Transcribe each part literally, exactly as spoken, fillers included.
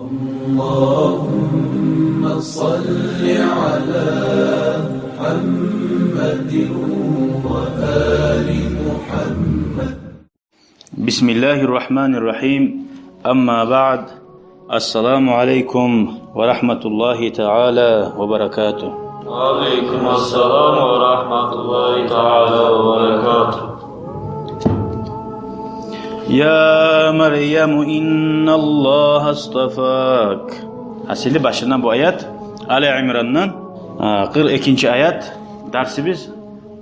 اللهم صل على محمد وآل محمد. بسم الله الرحمن الرحيم. أما بعد. السلام عليكم ورحمة الله تعالى وبركاته. وعليكم السلام ورحمة الله تعالى وبركاته. يا مريم إن الله اصطفاك. Гьасили, башындан бу аят, Али Имрандан, а, къыркъ экинчи аят, дарсыбыз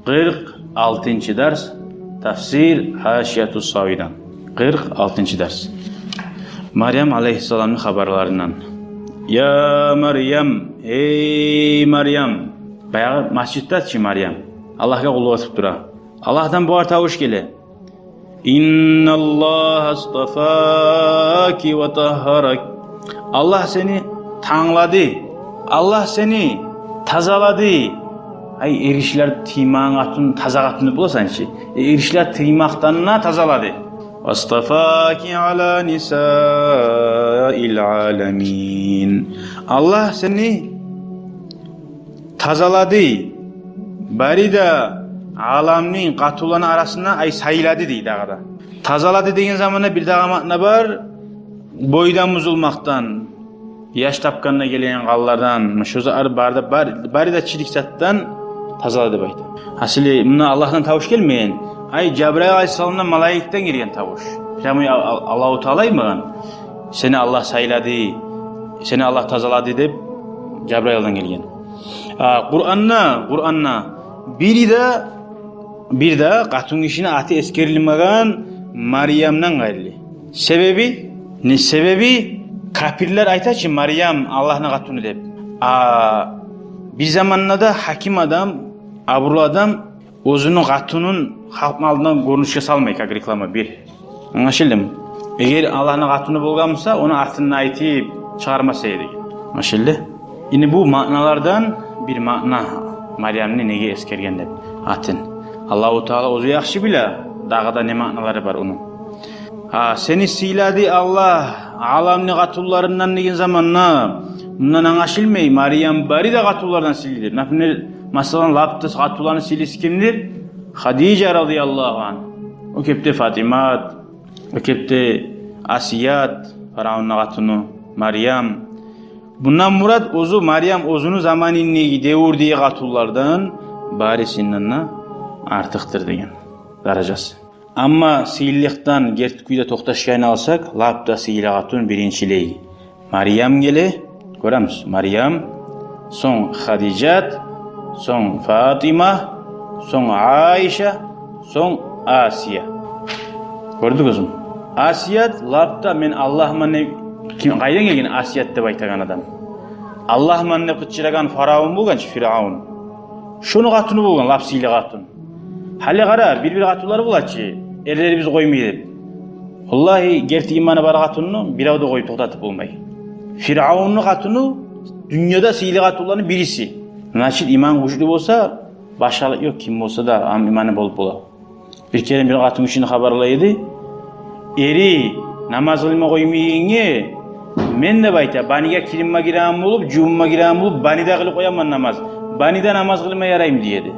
къыркъ алтынчы дарс, тафсир Гьашияту Савидан. Къыркъ алтынчы дарс. Марьям алейгьиссаламны хабарларындан. Я Марьям, эй Марьям. Баягъы межитде чи Марьям. Аллагьгъа къуллукъ этип тура. Аллагьдан бугъар тавуш геле. إن الله اصطفاك وطهرك. Аллагь сени танглады. Аллагь сени тазалады. Ай, эргишилер тиймагъан къатын, таза къатын деп боласан чы. Э, эргишилер тиймакъдан да тазалады. واصطفاك على نساء العالمين. Аллагь сени тазалады. Бары да аламны къатынланы арасында, ай, сайлады дей дагъы да. Тазалады деген заманда бир дагъы маъна бар. Бойдан бузулмакъдан, яш тапгъанда гелеген къанлардан, шу зат бары да, бар, бары да чирик затдан тазалады деп айта. Гьасили, мунда Аллагьдан тавуш гелмеген. Ай, Жабрайыл алейгьиссаламдан, малайикден гелген тавуш. Прямо Ал-, Ал-, Аллагьу Таала айтмагъан. Сени Аллагь сайлады, сени Аллагь тазалады деп Жабрайылдан гелген. А, Къуранда, Къуранда бир де, бир де къатын гишини аты эсгерилмеген Марьямдан къайры. Себеби, не себеби? Капирлер айта чы Марьям Аллагьны къатыны деп. А бир заманда да гьаким адам, абурлу адам оьзюню къатынын халкъны алдына гёрюнюшге салмай, как реклама бир. Англашылдымы? Эгер Аллагьны къатыны болгъан буса, ону атын айтып чыгъармас эди. Англашылды? Энни бу маъналардан бир маъна, Марьямны неге эсгерген деп атын. Аллагьу Таала оьзю яхшы биле, дагъы да не маъналары бар ону. Гьа, сени сыйлады Аллагь аламны къатынларындан деген заманда, мундан англашылмай Марьям бары да къатынлардан сыйлы деп. Например, масала, лап да къатынланы сыйлысы кимдир? Хадижа радияллагьу ангьа. О кепде Фатимат, о кепде Асият, фараонну къатыны, Марьям. Мундан мурат, оьзю Марьям оьзюню заманындагъы, девюрдеги къатынлардан барысындан да артыкъдыр деген даражасы. Амма сыйлылыкъдан герти кюйде токъташгъан алсакъ, лап да сыйлы къатын биринчилей Марьям геле. Гёремисиз, Марьям, сонг Хадижат, сонг Фатима, сонг Айша, сонг Асия. Гёрдюгюзмю? Асият лап да «мен Аллагьман» деп, ким, къайдан гелген Асият деп айтагъан адам? «Аллагьман» деп къычырагъан фараон болгъан чы, Фиръавун. Шону къатыны болгъан, лап сыйлы къатын. Гьали къара, бир-бир къатынлар бола чы, эрлерибиз къоймай деп. Валлагьи, герти иманы бар къатынны бирев де къоюп токътатып болмай. Фиръавунну къатыны дюньяда сыйлы къатынланы бириси. Значит, иман гючлю болса, башгъалыкъ ёкъ, ким болса да, ам иманы болуп бола. Бир керен бир къатын гишини хабарлай эди. Эри намаз къылма къоймайгъангъа, мен деп айта, баниге киринме гиреген болуп, жувунма гиреген болуп, баниде къылып къояман намаз. Баниде намаз къылма яраймы дей эди.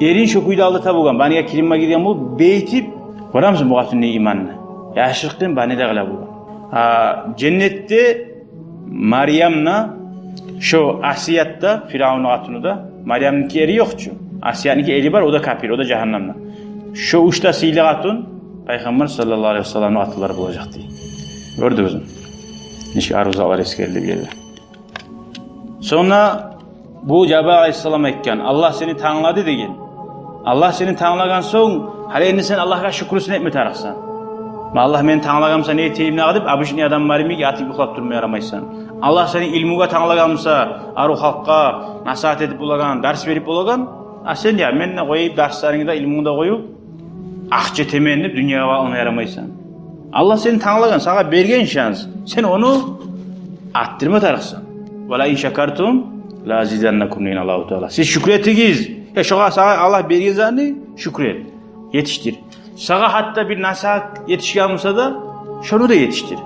Эрин шо кюйде алдата болгъан, баниге киринме гиреген болуп, бейтип, гёремисиз бу къатынны иманын? Яшыртгъын баниде къыла болгъан. А, женнетде Марьям да, шо Асият да, Фиръавунну къатыны да, Марьямныки эри ёкъ чу. Асиятныки эри бар, о да капир, о да жагьаннамда. Шо уьч де сыйлы къатын Пайхаммар саллаллагьу алайгьи ва салламны къатынлары болажакъ дей. Гёрдюгюзмю? Нечик арив затлар эсгерилип гелди. Сонг да бу Жабрайыл алайгьиссалам айтгъан, Аллагь сени танглады деген. Аллагь сени танглагъан сонг, гьали энни сен Аллагьгъа шюкюрюсюн этме тарыкъсан. Ма Аллагь мени танглагъан буса, не этейим дагъы деп, обычный адам бар йимик ятып юхлап турма ярамайсан. Аллагь сени илмугъа танглагъан буса, арив халкъгъа насигьат этип болагъан, дарс берип болагъан, а сен, я, мен де къоюп, дарсларынгны да, илмунгну да къоюп, акъча этемен деп дюньягъа багъылма ярамайсан. Аллагь сени танглагъан, сагъа берген шанс. Сен ону артдырма тарыкъсан. «Ва ла ин шакартум ла азиданнакум», деген Аллагьу Таала. Сиз шюкюр этигиз. Я, шогъар, сагъа Аллагь берген затны шюкюр эт. Етишдир. Сагъа гьатта бир насигьат етишген буса да, шону да етишдир.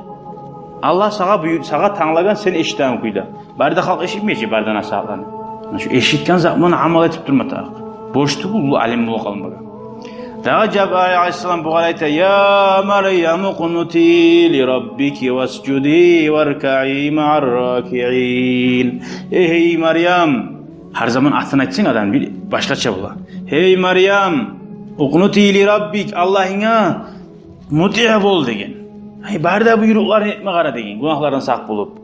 Аллагь сагъа буюр-, сагъа танглагъан, сен эшитеген кюйде. Бары да халкъ эшитмей чи бары да насигьатланы. Шу эшитген зат булан амал этип турма тарыкъ. Борч тюгюл уллу алим болуп къалмагъа. Дагъы Жабраил алайгьиссалам бугъар айта: «Я Марьям, укънути ли раббики васжуди варкаи маъар ракиин». Эй, гьей Марьям, гьар заман атын айтсанг, адам бир башгъача бола. «Гьей Марьям, укънути ли раббик, Аллагьынга мутиъ бол», – деген. Гьей, бары да буйрукъларын этме къара деген, гюнагьлардан сакъ болуп.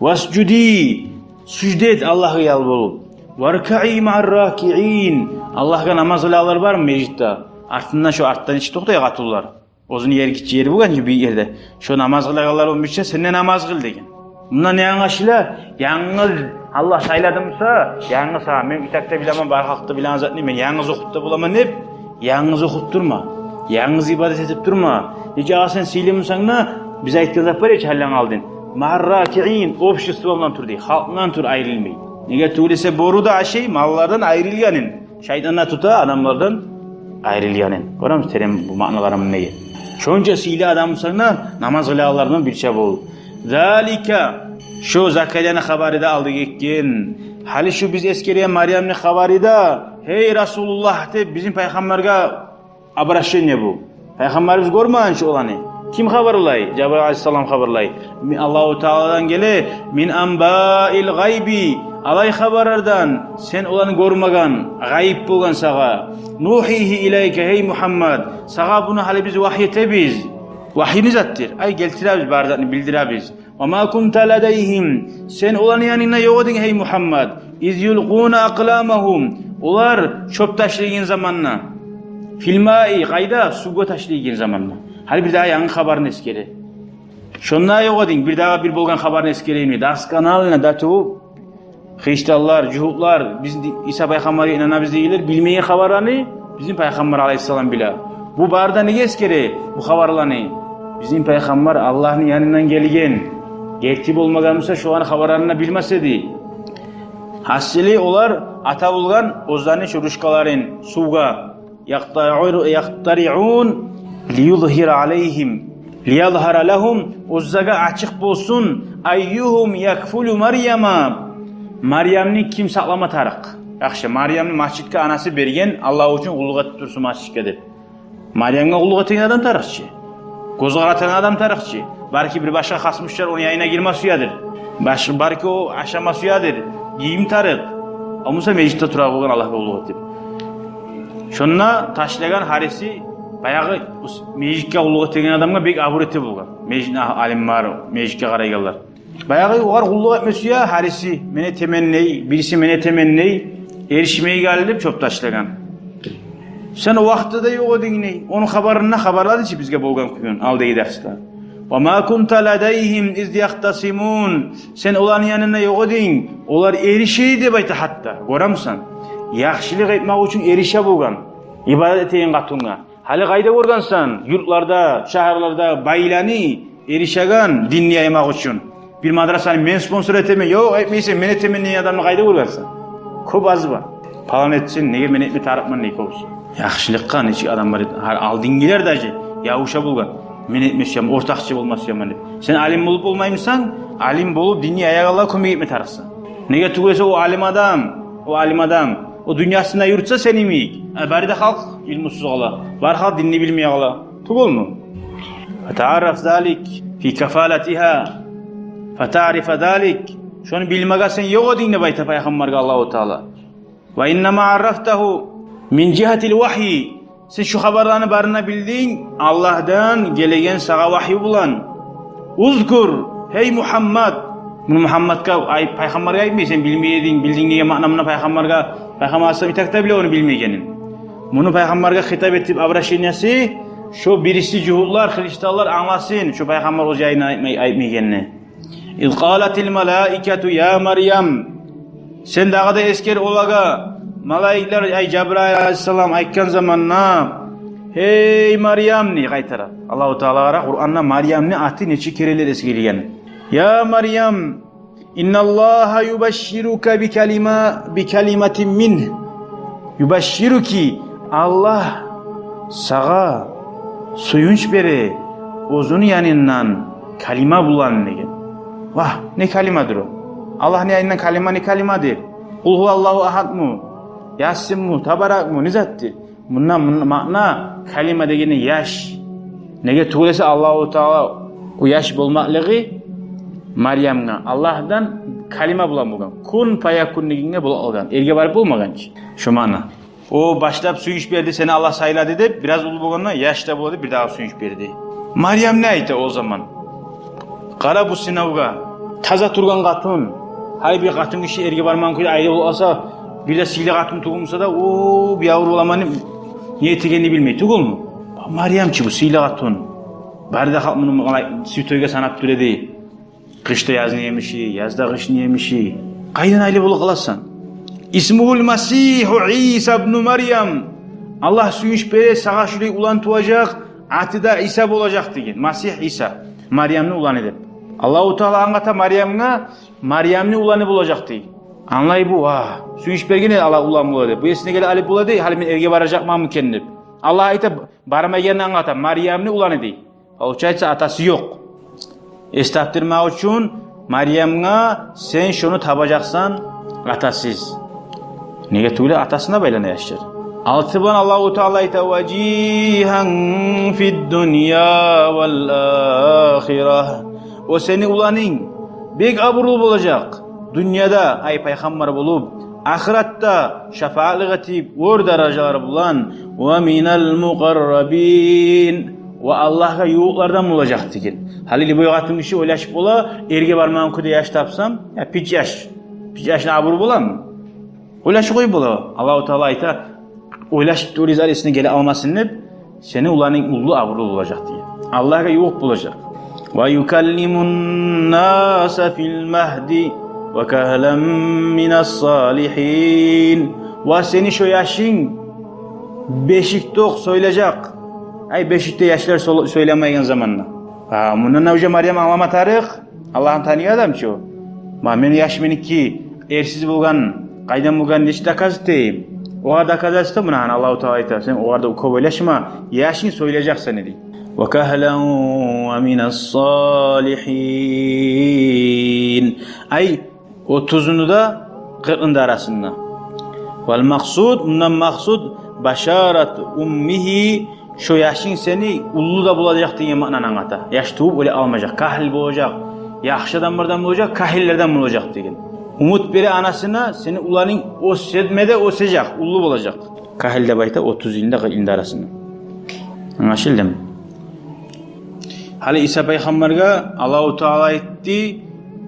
«Васжуди», сужда эт Аллагьгъа ялбарып. «Варкаи маъар ракиин». Аллагьгъа намаз къылагъанлар бармы межитде? Артындан, шо артдан ичи токътай къатынлар. Оьзюню ери, гиччи ери болгъан чы бир ерде. Шо намаз къылагъанлар болмаса, сен де намаз къыл деген. Мундан не англашыла? Янгыз Аллагь сайладым буса, янгыз, гьа, мен итак да билемен, бар халкъ да билеген затны мен янгыз охуп да боламан деп, янгыз охуп турма. Янгыз ибадат этип турма. Нече агъа сен сыйлы бусанг да, биз айтгъан зат бар эди гьалдан алдын. «Маъар ракиин», общество булан тур дей, халкъ булан тур айрылмай. Неге тюгюл эсе, бёрю де ашай маллардан айрылгъанын, шайтан да тута адамлардан айрылгъанын. Гёремисиз терен бу маъналарын неге? Шонча сыйлы адам бусанг да, намаз къылагъанлардан бирче бол. «Залика», шо Закарияны хабары да алды гетген. Гьали шо биз эсгерген Марьямны хабары да, гьей Расулуллагь деп, бизин пайхаммаргъа обращение бу. Пайхаммарыбыз гёрмеген чи оланы. Ким хабарлай? Жабраил алайгьиссалам хабарлай. Ми-, Аллагьу Тааладан геле: «Мин анбаил гъайби», олай хабарлардан, сен оланы гёрмеген, гъайып болгъан сагъа. «Нухьигьи илайка», гьей Мугьаммад, сагъа буну гьали биз вагьйи этебиз. Вагьйи не затдыр? Ай, гелтиребиз, бар затны билдиребиз. «Ва ма кунта ладайгьим», сен оланы янында ёкъ эдинг, гьей Мугьаммад. «Из юлкъуна акъламагьум», олар чёп ташлайгъан заманда. «Фил маи», къайда? Сувгъа ташлайгъан заманда. Гьали бир дагъы янгы хабарны эсгере. Шонда ёкъ эдинг, бир дагъы бир болгъан хабарны эсгерейим. Досконально, да ту христианлар, жугьутлар, биз ди-, Иса пайхаммаргъа инанабыз дейгенлер, билмейген хабарланы бизин пайхаммар алайгьиссалам биле. Бу бары да неге эсгере бу хабарланы? Бизин пайхаммар Аллагьны янындан гелген. Герти болмагъан буса, шоланы хабарларын да билмес эди. Гьасили, олар ата болгъан оьзлени шо ручкаларын сувгъа. «Якътариун, якътариун лиюзгьира алайгьим, лиязгьара лагьум», оьзлеге ачыкъ болсун, «айюгьум якфулу Марьяма», Марьямны ким сакълама тарыкъ. Яхшы, Марьямны межитге анасы берген, Аллагь учун къуллукъ этип турсун межитге деп. Марьямгъа къуллукъ этеген адам тарыкъ чы. Гёз къаратагъан адам тарыкъ чы. Балики, бир башгъа хасмушлар ону янына гирме сюедир. Баш-, балики, о ашама сюедир. Гийим тарыкъ. О буса межитде тура болгъан Аллагьгъа къуллукъ этип. Шонда ташлагъан гьариси баягъы ус-, межитге къуллукъ этеген адамгъа бек абур эте болгъан. Межитни а-, алимлер, межитге къарайгъанлар. Баягъы огъар къуллукъ этме сюе гьариси, мен этемен дей, бириси мен этемен дей, эришмей къалды деп чёп ташлагъан. Сен о вакътиде де ёкъ эдинг дей. Ону хабарын да хабарлады чы бизге болгъан кююн алдагъы дарсда. «Ва ма кунта ладайгьим из яхтасимун». Сен оланы янында ёкъ эдинг, олар эрише деп айта гьатта. Гёремисен? Яхшылыкъ этмек учун эрише болгъан ибадат этеген къатынгъа. Гьали къайда гёргенсен юртларда, шагьарларда байланы эришеген динни яймакъ учун? Бир мадрасаны мен спонсор этемен, ёкъ, этмейсен, мен этемен деген адамны къайда гёргенсен? Кёп аз ба? Палан этсин, неге мен этме тарыкъман дей кёбюсю. Яхшылыкъгъа нечик адам бар эди, гьар алдынгъылар даже ябуша болгъан. Мен этме сюемен, ортакъчы болма сюемен деп. Сен алим болуп болмаймысан, алим болуп динни яягъанлагъа кёмек этме тарыкъсан. Неге тюгюл эсе, о алим адам, о алим адам о дюньясында юрютсе сени йимик, э, бары да халкъ илмусуз къала, бары халкъ динни билмей къала. Тюгюлмю? «Фатаъарраф залик фи кафалатигьа, фатаърифа залик». Шону билмеге сен ёкъ эдинг деп айта пайхаммаргъа Аллагьу Таала. «Ва иннама аррафтагьу мин жигьатил вагьйи». Сен шу хабарланы барын да билдинг Аллагьдан гелеген сагъа вагьйи булан. «Узкур, гьей Мугьаммад». Муну Мугьаммадгъа ай-, пайхаммаргъа айтмай, сен билмей эдинг, билдинг деген маъна муна пайхаммаргъа, пайхаммар алайгьиссалам итак да биле ону билмегенин. Муну пайхаммаргъа хитап этип обращениясы, шо бириси жугьутлар, христианлар англасын, шо пайхаммар оьз янындан айтмай, айтмайгенни. «Из къалатил малаикату я Марьям». Сен дагъы да эсгер олагъа, малайиклер, ай, Жабраил алайгьиссалам айтгъан заманда: «Гьей Марьям», – дей къайтара. Аллагьу Таала, къара, Къуранда Марьямны аты нече керенлер эсгерилген. «Я Марьям, инналлагьа юбашширука би калима-, би калиматин мингь». «Юбашшируки», Аллагь сагъа сююнч бере оьзюню янындан. Калима булан деген. Вагь, не калимадыр о? Аллагьны янындан калима не калимадыр? Къул гьуваллагьу агьадму? Ясинму? Табаракму? Не затдыр? Мунда, мунда маъна калима дегени яш. Неге тюгюл эсе Аллагьу Таала о яш болмакълыгъы Марьямгъа Аллагьдан калима булан болгъан. Кун фаякун дегенге болуп къалгъан. Эрге барып болмагъан чы. Шо маъна. О башлап сююнч берди, сени Аллагь сайлады деп, бираз уллу болгъанда яш да бола деп, бир дагъы сююнч берди. Марьям не айта о заман? Къара бу сынавгъа. Таза тургъан къатын. Гьали бир къатын гиши эрге бармагъан кюйде айры болса, бир де сыйлы къатын тюгюл буса да, о, бир авур боламан деп не этегенни билмей тюгюлмю? Марьям чы бу сыйлы къатын. Бары да халкъ муну къалай святойгъа санап тура эди. Къышда язны емиши, язда къышны емиши. Къайдан айлы болуп къаласан? Исмугьул Масигьу Иса ибну Марьям. Аллагь сююнч бере, сагъа шулай улан туважакъ, аты да Иса болажакъ деген. Масигь Иса. Марьямны уланы деп. Аллагьу Таала англата Марьямгъа, Марьямны уланы болажакъ дей. Англай бу, а, сююнч берген эди, Аллагь улан бола деп. Бу эсине геле алып бола дей, гьали мен эрге баражакъманмы экен деп. Аллагь айта, бармайгъанны англата, Марьямны уланы дей. Получается, атасы ёкъ. Эс тапдырмакъ учун Марьямгъа сен шону табажакъсан атасыз. Неге тюгюл атасына байлана яшлар. Алты булан Аллагьу Таала айта: «Важигьан фид дунья вал ахира». О сени уланынг бек абурлу болажакъ. Дюньяда, ай, пайхаммар болуп, ахыратда шапаатлыкъ этип, оьр даражалар булан, «ва минал мукъаррабин», ва Аллагьгъа ювукълардан болажакъ деген. Гьали любой къатын гиши ойлашып бола, эрге бармагъан кюйде яш тапсам, я пич яш, пич яшны абуру боламы? Ойлашып къоюп бола. Аллагьу Таала айта, ойлашып турагъан зат эсине геле алмасын деп, сени уланынг уллу абурлу болажакъ деген. Аллагьгъа ювукъ болажакъ. «Ва юкаллимун наса фил магьди ва кагьлан минас салигьин». Ва сени шо яшынг бешикде окъ сёйлежек. Ай, бешикде яшлар сёл-, сёйлемейген заманда. А, мундан да уже Марьям англама тарыкъ. Аллагьны таныйгъан адам чы о. Ма, мени яш меники эрсиз болгъан, къайдан болгъан, нечик доказать этейим? Огъар доказательство, муна, гьана, Аллагьу Таала айта, сен огъар да кёп ойлашма, яшынг сёйлежек сени, дей. «Ва кагьлан ва минас салигьин». Ай, отузну да, къыркъны да арасында. Вал макъсуд, мундан макъсуд, башарат уммигьи, шо яшынг сени уллу да болажакъ деген маънаны англата. Яш тувуп оьле алмажакъ, кагьил болажакъ, яхшы адамлардан болажакъ, кагьиллерден болажакъ деген. Умут бере анасына, сени уланынг оьсме де оьсежек, уллу болажакъ. Кагьил деп айта отузну да, къыркъны да арасында. Англашылдымы? Гьали Иса пайхаммаргъа Аллагьу Таала айтды,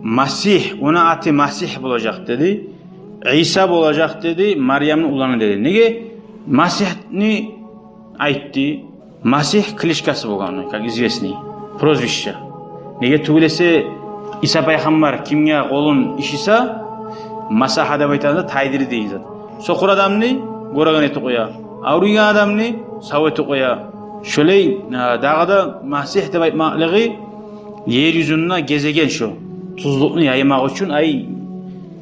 Масигь, ону аты Масигь болажакъ деди. Иса болажакъ деди, Марьямны уланы деди. Неге Масигьни айтды? Масигь кличкасы болгъан, как известный, прозвище. Неге тюгюл эсе Иса пайхаммар кимге къолун ышыса, масагьа деп айтагъанда тайдырды деген зат. Сокъур адамны гёреген этип къоя, авруйгъан адамны сав этип къоя. Шолай, а, дагъы да Масигь деп айтмакълыгъы ер юзюнде гезеген шо тюзлюкню яймакъ учун, ай,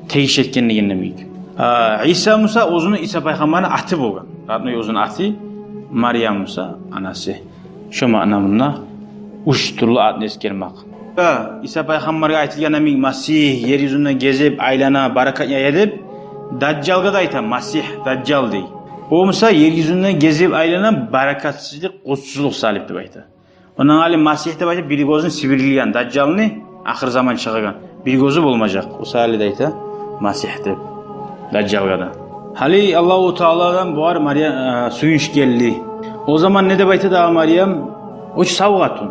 тийиш этген деген демек. А, Иса буса оьзюню, Иса пайхаммарны аты болгъан. Родной оьзюню аты, Марьям буса анасы. Шо маъна мунда уьч тюрлю атны эсгермек. Иса пайхаммаргъа айтылгъан демек, Масигь ер юзюнде гезип, айлана, баракат яя деп. Дажжалгъа да айта, Масигь, Дажжал дей. О буса ер юзюнде гезип айлана, баракатсызлыкъ, къутсузлукъ салып деп айта. Ондан гьали Масигь деп айта бир гёзюн сибирилген, Дажжалны ахыр заман чыгъагъан. Бир гёзю болмажакъ. О саялы да айта Масигь деп Дажжалгъа да. Гьали Аллагьу Тааладан бугъар Марьям, э, сююнч гелди. О заман не деп айта дагъы Марьям? О чу сав къатын,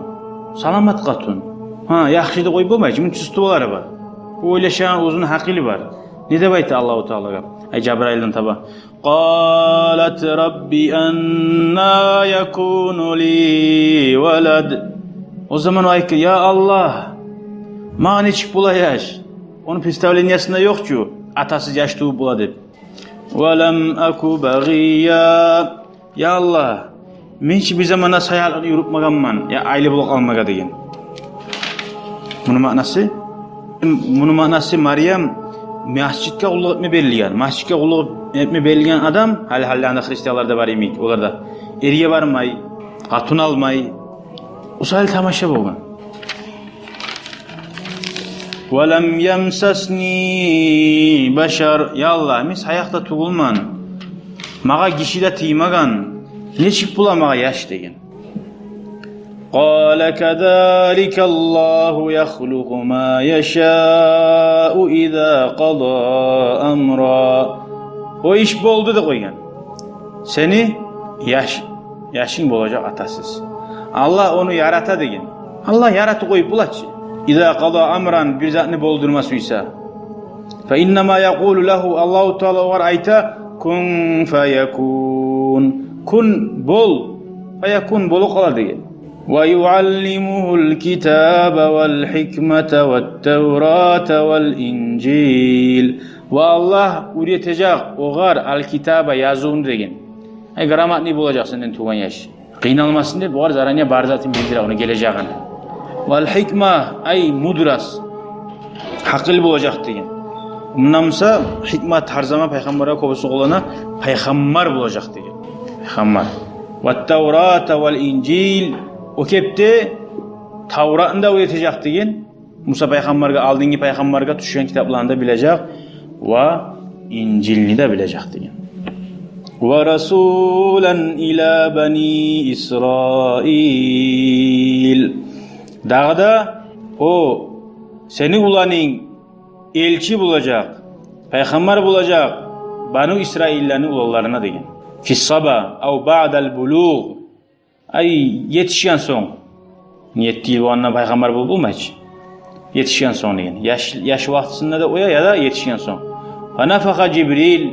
саламат къатын. Гьа, яхшы деп къоюп болмай чы, муну чувстволары бар. О ойлашагъан, оьзюню гьакъылы бар. Не деп айта Аллагьу Таалагъа? Ай, Жабрайылдан таба. Къалат: «Рабби, анна якуну ли валад?» О заман о айтгъан: «Я Аллагь, магъа нечик бола яш? Ону представлениясында ёкъ чу, атасыз яш тувуп бола деп». «Ва лам аку багъия». «Я Аллагь, мен чи бир заманда саялыкъны юрютмегенмен, я айлы болуп къалмагъа», — деген. Муну маънасы, муну маънасы Марьям межитге къуллукъ этме берилген. Межитге къуллукъ этме берилген адам, гьали-гьали анда христианлар да бар йимик, олар да эрге бармай, къатын алмай. О саялы тамаша болгъан. «Ва лам ямсасни башар». «Я Аллагь, мен саякъ да тюгюлмен. Магъа гиши де тиймеген. Нечик бола магъа яш?» — деген. «Къала казалика Аллагьу яхлукъу ма яшау иза къада амра». «О иш болду, — деп къойгъан. — Сени яш, яшынг болажакъ атасыз. Аллагь ону ярата, — деген. — Аллагь яратып къоюп бола чы. Иза къада амран, бир затны болдурма сюйсе. Фа иннама якъулу лагьу, Аллагьу Таала огъар айта: кун фаякун. Кун, бол, фаякун, болуп къала», — деген. «Ва юаллимугьул китаба вал гьикмата ват таврата вал инжил». «Ва Аллагь уьйретежек огъар ал-китаба, язывну, — деген. — Ай, грамотный болажакъ сенден тувгъан яш. Къыйналмасын деп, огъар заранее бар затын билдире, ону гележегин. Вал гьикма, ай, мудрость, гьакъыл болажакъ», — деген. Мундан буса гьикмат гьар заман пайхаммаргъа кёбюсю къоллана, пайхаммар болажакъ деген. Пайхаммар. «Ват таврата вал инжил». О кепде Тавратны да уьйретежек деген. Муса пайхаммаргъа, алдынгъы пайхаммаргъа тюшген китапланы да билежек ва Инжилни де билежек деген. «Ва расулан ила бани Исраил». Дагъы да о сени уланынг элчи болажакъ, пайхаммар болажакъ Бану Исраиллени уланларына деген. «Фи саба ав баъдал булугъ». Ай, етишген сонг. Етти йыл болгъанда пайхаммар болуп болмай чы. Етишген сонг деген. Яш, яш вакътисинде де о я, яда етишген сонг. «Фа нафаха Жибрил».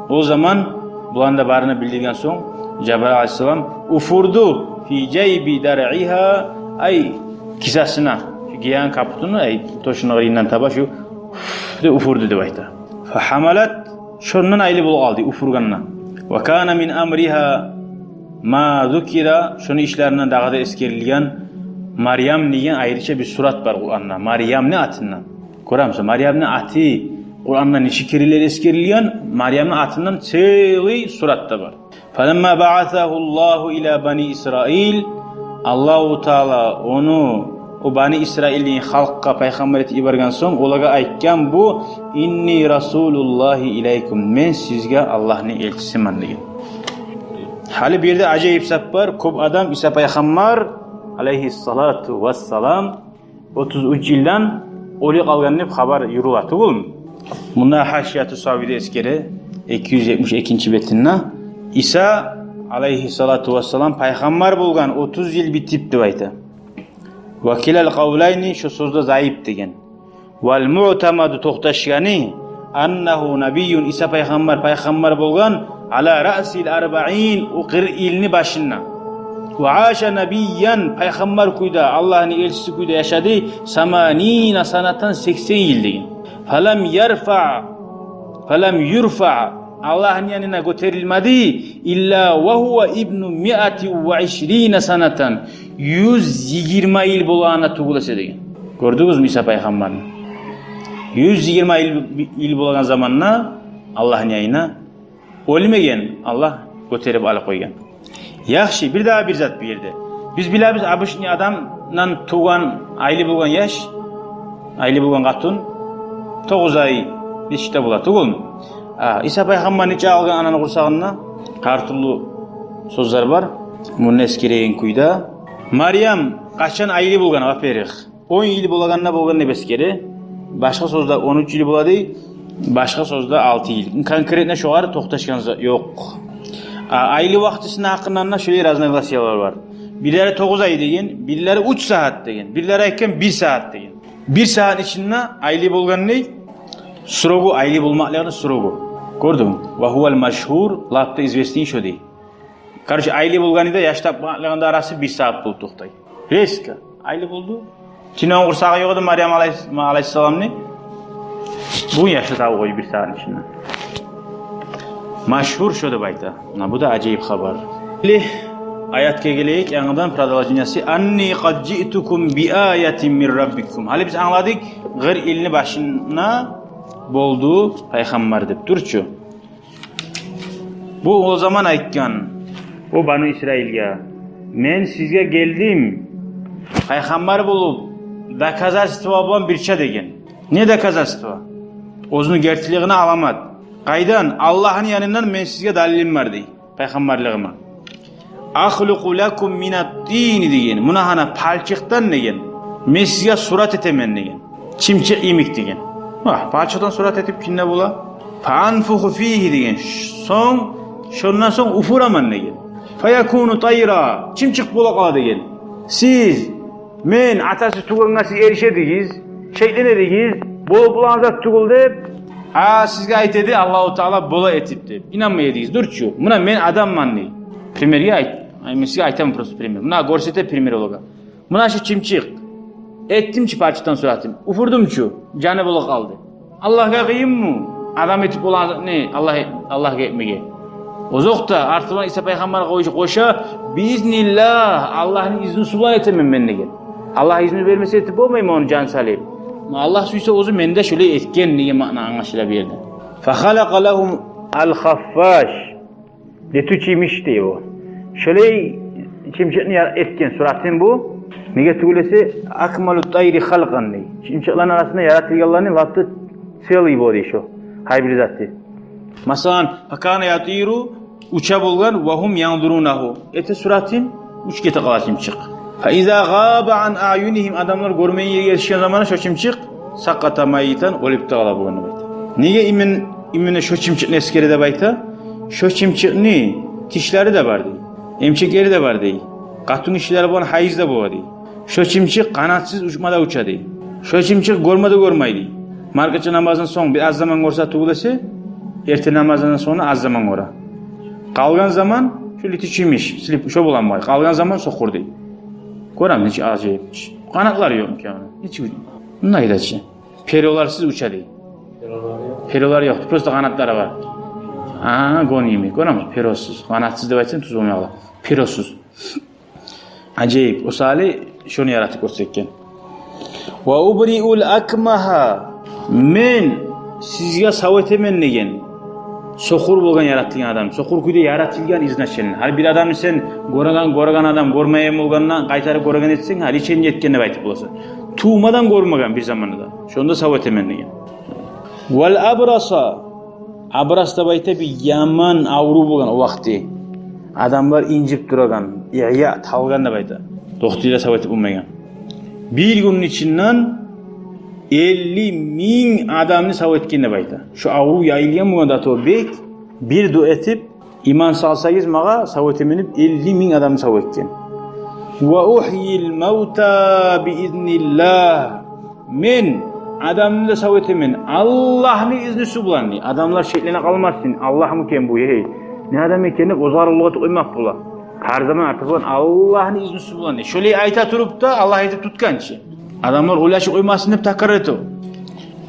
О заман, буланы да барын билдирген сонг, Жабраил алайгьиссалам уфурду «фи жайби даръигьа», ай, кисасына, шу гиеген капутуну, ай, тёшюню къырыйындан таба шу, уф деп уфурду деп айта. «Фа гьамалат», шондан айлы болуп къалды, уфургъанда. «Ва кана мин амригьа ма зукира», шону ишлеринден дагъы да эсгерилген Марьям деген айрыча бир сурат бар Къуранда. Марьямны атындан. Гёремисен, Марьямны аты Къуранда нече керенлер эсгерилген, Марьямны атындан целый сурат да бар. «Фаламма баъасагьу Аллагьу ила бани Исраил», Аллагьу Таала ону о Бани Исраилни халкъгъа пайхаммар этип йиберген сонг, олагъа айтгъан бу: «Инни расулуллагьи илайкум», мен сизге Аллагьны элчисимен деген. Гьали бу ерде ажайып зат бар, кёп адам Иса пайхаммар алайгьиссалату вассалам отуз уьч йылдан оьлюп къалгъан деп хабар юрюле тюгюлмю? Мунда Гьашияту Савиде эсгере, эки юз етмиш экинчи бетинде, Иса алайгьиссалату вассалам пайхаммар болгъан отуз йыл битип деп айта. «Ва килал къавлайни», шо сёз де заип деген. «Вал муътамаду», токъташгъаны, «аннагьу набийюн», Иса пайхаммар пайхаммар болгъан, «ала раъсил арбаин», о къыркъ йылны башында. «Ва аша набийян», пайхаммар кюйде, Аллагьны элчиси кюйде яшады, «саманина санатан», сексен йыл деген. «Фалам ярфаъ, фалам юрфаъ», Аллагьны янына гётерилмеди, «илла ва гьува ибну миати ва ишрина санатан», юз йигирма йыл болгъанда тюгюл эсе деген. Гёрдюгюзмю Иса пайхаммарны? Юз йигирма йыл, йыл болгъан заманда Аллагьны янына оьлмеген, Аллагь гётерип алып къойгъан. Яхшы, бир дагъы бир зат бу ерде. Биз билебиз, обычный адамдан тувгъан, айлы болгъан яш, айлы болгъан къатын тогъуз ай, нечик де бола тюгюлмю? А Иса пайхаммар нече ай къалгъан ананы къурсагъында? Гьар тюрлю сёзлер бар. Муну эсгереген кюйде. Марьям къачан айлы болгъан, во-первых? Он йыл болагъанда болгъан деп эсгере. Башгъа сёзде он уьч йыл бола дей, башгъа сёзде алты йыл. Конкретно шогъар токъташгъан за-, ёкъ. А айлы вакътисини гьакъындан да шолай разногласиялар бар. Бирлери тогъуз ай деген, бирлери уьч сагьат деген, бирлери айтгъан бир сагьат деген. Бир сагьат ичинде айлы болгъан дей, срогу, айлы болмакълыгъыны срогу. Гёрдюнгмю? «Ва гьувал машгьур», лап да известный шо дей. Короче, айлы болгъаны да яш тапмакълыгъыны да арасы бир сагьат болуп токътай. Резко айлы болду. Тюнегюн къурсагъы ёкъ эди Марьям алайгьис-, алайгьиссаламны. Бугюн яш да табып къойду бир сагьатны ичинде. Машгьур шо деп айта. Муна бу да ажайып хабар. Ли, аятгъа гелейик янгыдан, продолжениясы. «Анни къад жиътукум би аятин мин раббикум». Гьали биз англадыкъ, къыркъ йылны башында болду пайхаммар деп турчу. Бу о заман айтгъан, о Бану Исраилге: «Мен сизге гелдим, пайхаммар болуп, доказательство булан бирче деген. Не доказательство? Оьзюню гертилигине аламат. Къайдан? Аллагьны янындан мен сизге далилим бар дей, пайхаммарлыгъыма. Ахлукъу лакум минат-тини деген. Муна гьана палчыкъдан деген. Мен сизге сурат этемен деген. Чымчыкъ йимик деген. Вагь, палчыкъдан сурат этип ким де бола. Фаанфуху фигьи деген. Сонг, шондан сонг уфураман деген. Фаякуну тайра. Чымчыкъ бола къала деген. Сиз мен атасы тюгюлгенге сиз эришедигиз, шеклен эдигиз, болуп болагъан зат тюгюл деп, а сизге айта эди Аллагьу Таала бола этип деп. Инанмай эдигиз, дюр чю. Муна мен адамман дей. Примерге айт. Ай, мен сизге айтаман просто пример. Муна гёрсете пример олагъа. Муна шу чымчыкъ. Этдим чи палчыкъдан суратым. Уфурдум чу. Жаны бола къалды. Аллагьгъа къыйынмы адам этип болагъан затны Аллагь, Аллагьгъа этмеге? Озокъда, артындан Иса пайхаммар къош-, къоша, биизниллагь, Аллагьны изнусу булан этемен мен деген. Аллагь изну бермесе этип болмайман ону жан салып. Но Аллагь сюйсе оьзю менде шолай этген деген маъна англашыла бу ерде. Фахалакъа лагьум ал-хаффаш. Летучий мышь дей о. Шолай чымчыкъны яр-, этген суратын бу. Неге тюгюл эсе, акмалу тайри халкъан дей. Чымчыкъланы арасында яратылгъанланы лап да целый бу дей шо. Гьар бир заты. Масала, факана ятиру, уча болгъан, ва гьум янзурунагьу. Эте суратын, учуп гете къала чымчыкъ. Фа иза гъаба ан аъюнигьим, адамлар гёрмейген ерге етишген заманы шо чымчыкъ сакъата майитан, оьлюп де къала болгъан деп айта. Неге имин-, именно шо чымчыкъны эсгере деп айта? Шо чымчыкъны тишлери де бар дей. Эмчеклери де бар дей. Къатынгишилер болгъан, гьайыз да бола дей. Шо чымчыкъ къанатсыз учма да уча дей. Шо чымчыкъ гёрме де гёрмей дей. Маркача намаздан сонг бир аз заман гёрсе тюгюл эсе, эртен намаздан сонг аз заман гёре. Къалгъан заман шо летучий мышь, слеп, шо булан бай. Къалгъан заман сокъур дей. Гёрем, нечик ажайып иш. Къанатлары ёкъму экен ону? Нечик? Мундай да чы. Пероларсыз уча дей. Перолары ёкъ. Перолары ёкъ. Просто къанатлары бар. А, гён йимик. Гёремисиз? Перосуз. Къанатсыз деп айтсам тюз болмай къала. Перосуз. Ажайып. О саялы шону яратып гёрсетген. Ва убриул акмагьа. Мен сизге сав этемен деген. Сокъур болгъан яратылгъан адам. Сокъур кюйде яратылгъан изначально. Гьали бир адамны сен гёреген, гёреген адам гёрмейген болгъандан къайтарып гёреген этсенг, гьали ченге етген деп айтып боласан. Тувмадан гёрмеген бир заманда да. Шону да сав этемен деген. Вал абраса. Абрас деп айта бир яман аврув болгъан о вакъти. Адамлар инжип турагъан, иъя, талгъан деп айта. Дохтурлар сав этип болмайгъан. Бир гюнню ичинден элли минг адамны сав этген деп айта. Шо аврув яйылгъан болгъан да то бек, бир дуа этип, иман салсагъыз магъа, сав этемен деп, элли минг адамны сав этген. Ва ухйил мавта биизниллагь. Мен адамны да сав этемен Аллагьны изнусу булан дей. Адамлар шеклене къалмасын, Аллагьмы экен бу, гьей, не адам экен деп, оьзлер уллугъа тюгюл къоймакъ бола. Гьар заман артыкъ булан Аллагьны изнусу булан дей. Шолай айта туруп да, Аллагь этип тутгъанча. Адамлар ойлашып къоймасын деп такрар эте о.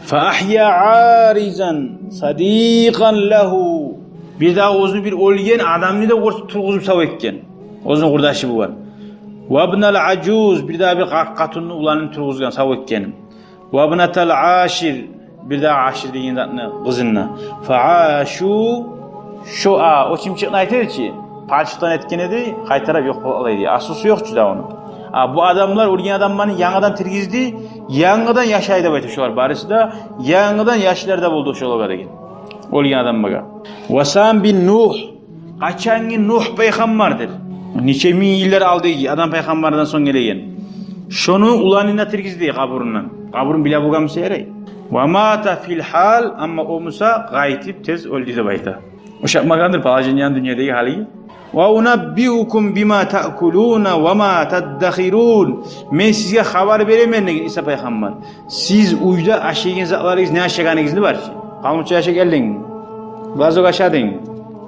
Фа ахья аризан садикъан лагьу. Бир дагъы оьзюню бир оьлген адамны да гёрсетип тургъузуп сав этген. Оьзюню къурдашы болгъан. Ва ибнал ажуз, бир дагъы бир къарт къатынны уланын тургъузгъан, сав этген. Ва ибнатал ашир, бир дагъы ашир деген затны къызын да. Фа ашу, шо а, о чымчыкъны айта эди чи, палчыкъдан этген эди, къайтарып ёкъ болуп къала эди. Аслусу ёкъ чу да ону. А бу адамлар оьлген адамланы янгыдан тиргизди, янгыдан яшай деп айта шолар барысы да, янгыдан яшлар да болду шолагъа деген. Оьлген адамлагъа. Ва сам бин Нугь, къачангъы Нугь пайхаммардыр. Нече минг йыллар алдагъы Адам пайхаммардан сонг гелеген. Шону уланын да тиргизди къабурундан. Къабурун биле болгъан буса ярай. Ва мата фил гьал, амма о буса къайтып тез оьлдю деп айта. Ушатмагъандыр положенияны дюньядагъы гьалиге. Ва унаббиукум бима таъкулуна ва ма таддахирун. Мен сизге хабар беремен деген Иса пайхаммар. Сиз уьйде ашайгъан затларыгъыз, не ашагъаныгъызны бар чы. Къалмуча ашап гелдинг, глазок ашадынг,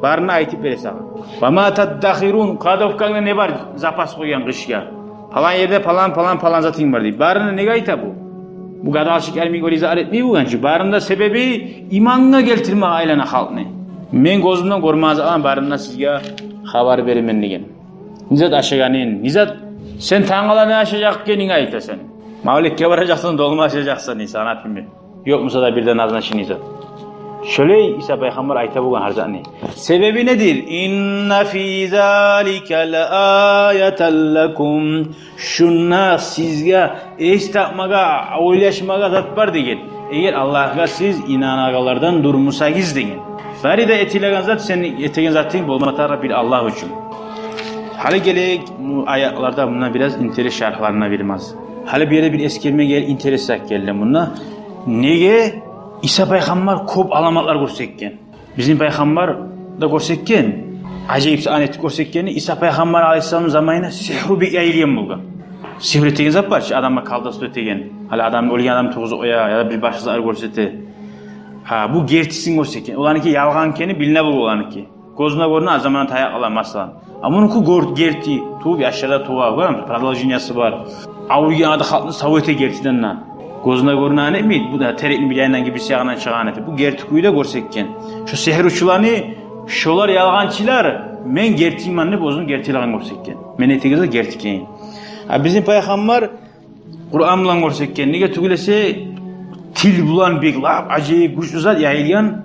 барын да айтып бере сагъа. Ва ма таддахирун, кладовкангда не бар, запас къойгъан къышгъа. Палан ерде палан, палан, палан затынг бар дей. Барын да неге айта бу? Бу гадалчыкъ ярмик оьлюзар этмей болгъан чы. Барын да себеби имангъа гелтирмеге айлана халкъны. Мен гёзюмден гёрмеген затланы барын да сизге хабар беремен деген. Не зат ашагъанынг, не зат, сен тангала не ашажакъ экенинг айта сен. Мавлетге баражакъсан, долма ашажакъсан, не зат, например. Ёкъ буса да бирден назначенный зат. Шолай Иса пайхаммар айта болгъан гьар затны. Себеби недир? «Инна фи залика лааятан лакум». Шунда сизге эс тапмагъа, ойлашмагъа зат бар деген. Эгер Аллагьгъа сиз инанагъанлардан дюр бусагъыз деген. Бары да этилеген зат, сен этеген затынг болма тарыкъ бир Аллагь учун. Гьали гелейик, бу аятларда мунда бираз интерес шархларына бирмаз. Гьали бу ерде бир эсгерме гел, интерес зат гелди мунда. Неге Иса пайхаммар кёп аламатлар гёрсетген? Бизин пайхаммар да гёрсетген, ажайып сан этип гёрсетгенни, Иса пайхаммар алайгьиссаламны заманына сигьру бек яйылгъан болгъан. Сигьру деген зат бар чы, адамгъа колдовство этеген. Гьали адам, оьлген адам тургъузуп къоя, яда бир башгъа зат гёрсете. Гьа, бу гертисин гёрсетген. Оланыки ялгъан экени билине болгъан оланыки. Гёзюне гёрюне, заманына таяп къала, масала. А мунуки гёр-, герти, тувуп яшлар да тува, гёремисиз, продолжениясы бар. Авруйгъан адам халкъны сав эте гертиден де. Гёзюне гёрюнени этмейди, бу да терекни бир янындан гирип, бирси ягъындан чыгъагъан этип. Бу герти кюйде гёрсетген. Шо сигьручуланы, шолар ялгъанчылар, мен гертимен деп оьзюню гертилигин гёрсетген. Мен этеген зат герти экенин. А бизин пайхаммар Къуран булан гёрсетген. Неге тюгюл эсе, тил булан бек лап ажайып гючлю зат яйылгъан.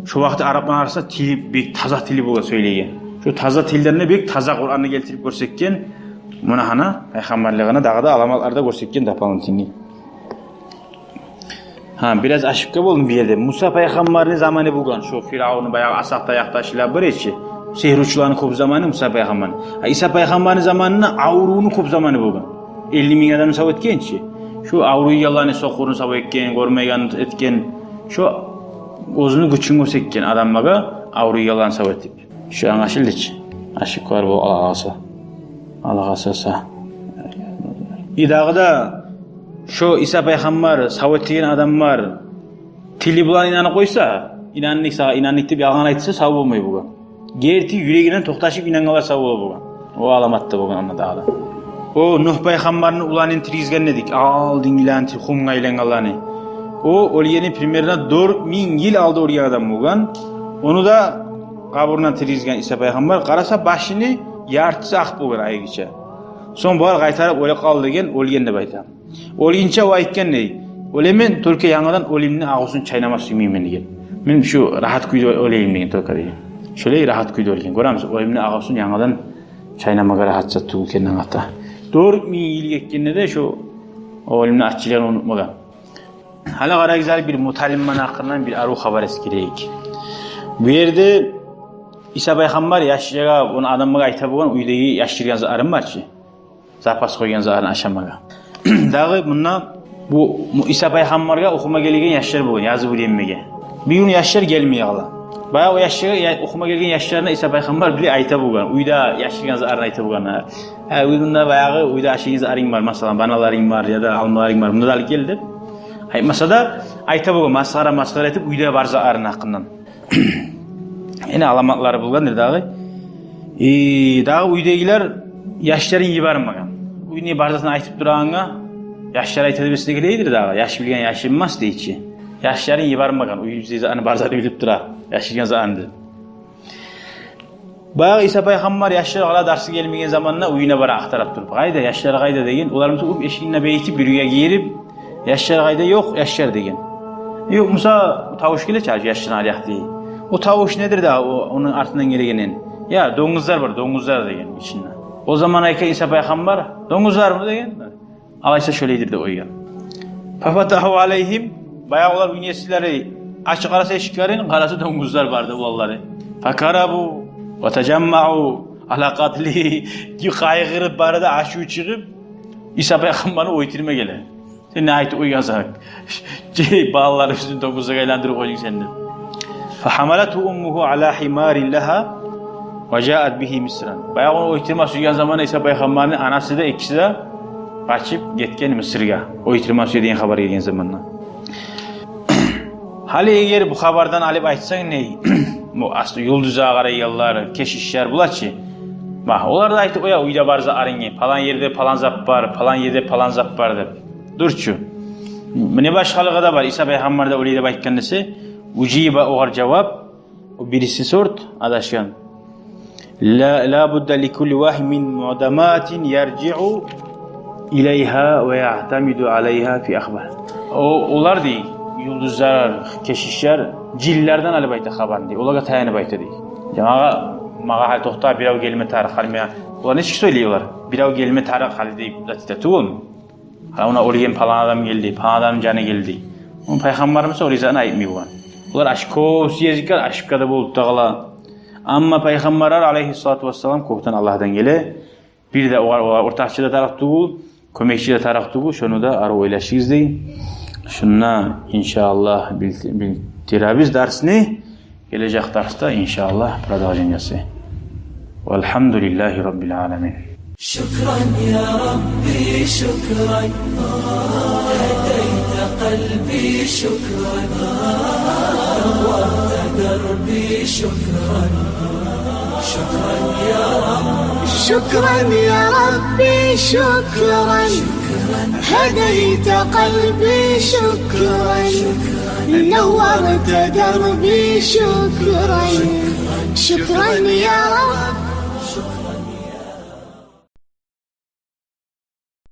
Шо вакъти арапланы арасында тили бек таза тили булан сёйлейген. Шо таза тилден де бек таза Къуранны гелтирип гёрсетген. Муна гьана пайхаммарлыгъына дагъы да аламатлар да гёрсетген дополнительный. Гьа, бираз ошибка болдум бу ерде. Муса пайхаммарны заманы болгъан, шо Фиравунну баягъы асакъ таякъ ташлап бир эчи. Сигьручуланы кёп заманы Муса пайхаммарны. А Иса пайхаммарны заманында аврувну кёп заманы болгъан. Элли минг адамны сав этген чи. Шо авруйгъанланы, сокъурну сав этген, гёрмейгенни этген. Шо оьзюню гючюн гёрсетген адамлагъа, авруйгъанланы сав этип. Шо англашылды чы. Ошибка бар бу, Аллагь къалса. Аллагь къалса. И дагъы да шо Иса пайхаммар сав этеген адамлар тили булан инанып къойса, инандыкъ сагъа, инандыкъ деп ялгъан айтса, сав болмай болгъан. Герти юрегинден токъташып инангъанлар сав бола болгъан. О аламат да болгъан онда дагъы да. О Нугь пайхаммарны уланын тиргизген дедик. Алдынгыланы тир-, къумгъа айлангъанланы. О оьлгени примерно дёрт минг йыл алда оьлген адам болгъан. Ону да къабурундан тиргизген Иса пайхаммар. Къараса, башыны яртысы акъ болгъан айрыча. Сонг булар къайтарып оьле къал деген, оьлген деп айта. Оьлгюнче о айтгъан дей: «Оьлемен, только янгыдан оьлюмню агъусун чайнама сюймеймен», — деген. «Мен шу рагьат кюйде оьлейим», — деген, только деген. Шолай рагьат кюйде оьлген. Гёремисиз, оьлюмню агъусун янгыдан чайнамагъа рагьат зат тюгюл экенин англата. Дёрт минг йыл гетгенде де шо оьлюмню аччылыгъын унутмагъан. Гьали къарагъыз, гьали бир муталимланы гьакъындан бир арив хабар эсгерейик. Бу ерде Иса пайхаммар яшлагъа, ону адамлагъа айта болгъан, уьйдеги яшыргъан затларым бар чы. Запас къойгъан затларын ашамагъа. Дагъы мунда бу, бу Иса пайхаммаргъа охума гелеген яшлар болгъан, язып уьйренмеге. Бир гюн яшлар гелмей къала. Баягъы о яшлагъа, я-, охума гелген яшларына Иса пайхаммар биле айта болгъан, уьйде яшыргъан затларын айта болгъан. Гьа, уьйде баягъы, уьйде ашайгъан затларынг бар, масала, баналарынг бар, яда алмаларынг бар, мунда да алып гел деп. Айтмаса да, айта болгъан, масхара-масхара этип, уьйде бар затларыны гьакъындан. Яна аламатлары болгъандыр дагъы. И дагъы уьйдегилер яшларын йибермеген. Уьйню бар затын айтып турагъангъа, яшлар айта деп эсине геледир дагъы. Яш билген яшынмас дей чи. Яшларын йибермеген. Уьйню бар затын, бар затын билип тура. Яшыргъан затын деп. Баягъы Иса пайхаммар яшлар гьали дарсгъа гелмеген заманда уьюне бара ахтарып туруп: «Къайда, яшлар къайда?» — деген. Олар буса уьп эшигин де бегитип, бир уьйге гирип: «Яшлар къайда?» «Ёкъ яшлар», — деген. «Ёкъ буса, тавуш геле чи яшланы арякъ», — дей. «О тавуш недир дагъы, о, ону артындан гелегенин?» «Я, донгузлар бар, донгузлар», — деген ичинде. О заман айтгъан Иса пайхаммар: «Донгузлармы?» — деген. Алайса шолайдыр деп къойгъан. Фафатагьу алайгьим, баягъы олар уьйню есиклери ачып къараса эшиклерин, къараса донгузлар барды уланлары. Факарабу ва тажаммагьу ала къатлигьи, къайгъырып бары да, ачуву чыгъып, Иса пайхаммарны оьлтюрме геле. Сен не айтып къойгъансан? Балаларыбызны донгузлагъа айландырып къойдунг сен деп. Фагьамалатгьу уммугьу ала гьимарин лагьа ва жаат бигьи Мисран. Баягъы ону оьлтюрме сюйген заманда Иса пайхаммарны анасы да, экиси де къачып гетген Мисирге. Оьлтюрме сюе деген хабар гелген заманда. Гьали эгер бу хабардан алып айтсанг, не, бу аслу юлдузгъа къарайгъанлар, кешишлер булар чы. Бакъ, олар да айтып къоя уьйде бар затларынгны, палан ерде палан зат бар, палан ерде палан зат бар деп. Дюр чю. Муна башгъалыгъы да бар. Иса пайхаммар да олай деп айтгъан десе, ужиба, огъар жавап, о бириси сорт адашгъан. Ла, ла будда ли кулли вагьмин муъдаматин яржиъу илайгьа ва яътамиду алайгьа фи ахбар. О, олар дей, юлдузлар, кешишлер, Жинлерден алып айта хабарны дей, олагъа таянып айта дей. Жамагъа, магъа гьали токъта, бирев гелме тарыкъ гьали мен. Олар нечик сёйлей олар? Бирев гелме тарыкъ гьали деп зат эте тюгюлмю? Гьали муна оьлген палан адам гелди, палан адамны жаны гелди. Ону пайхаммарыбыз о ризаны айтмай болгъан. Олар ошибка, ошибка да болуп да къала. Амма пайхаммарлар алайгьиссалату вассалам кёкден Аллагьдан геле. Бир де огъар, огъар ортакъчы да тарыкъ тюгюл, кёмекчи де тарыкъ тюгюл, шону да арив ойлашыгъыз дей. Шунда, иншааллагь, бил-, битдиребиз дарсны. Гележек дарсда, иншааллагь, продолжениясы. Валгьамдулиллагьи раббил аламин. شكرا يا ربي شكرا، هديت قلبي شكرا، نورت دربي شكرا. شكرا يا رب. شكرا يا ربي شكرا، هديت قلبي شكرا، نورت دربي شكرا. شكرا يا رب.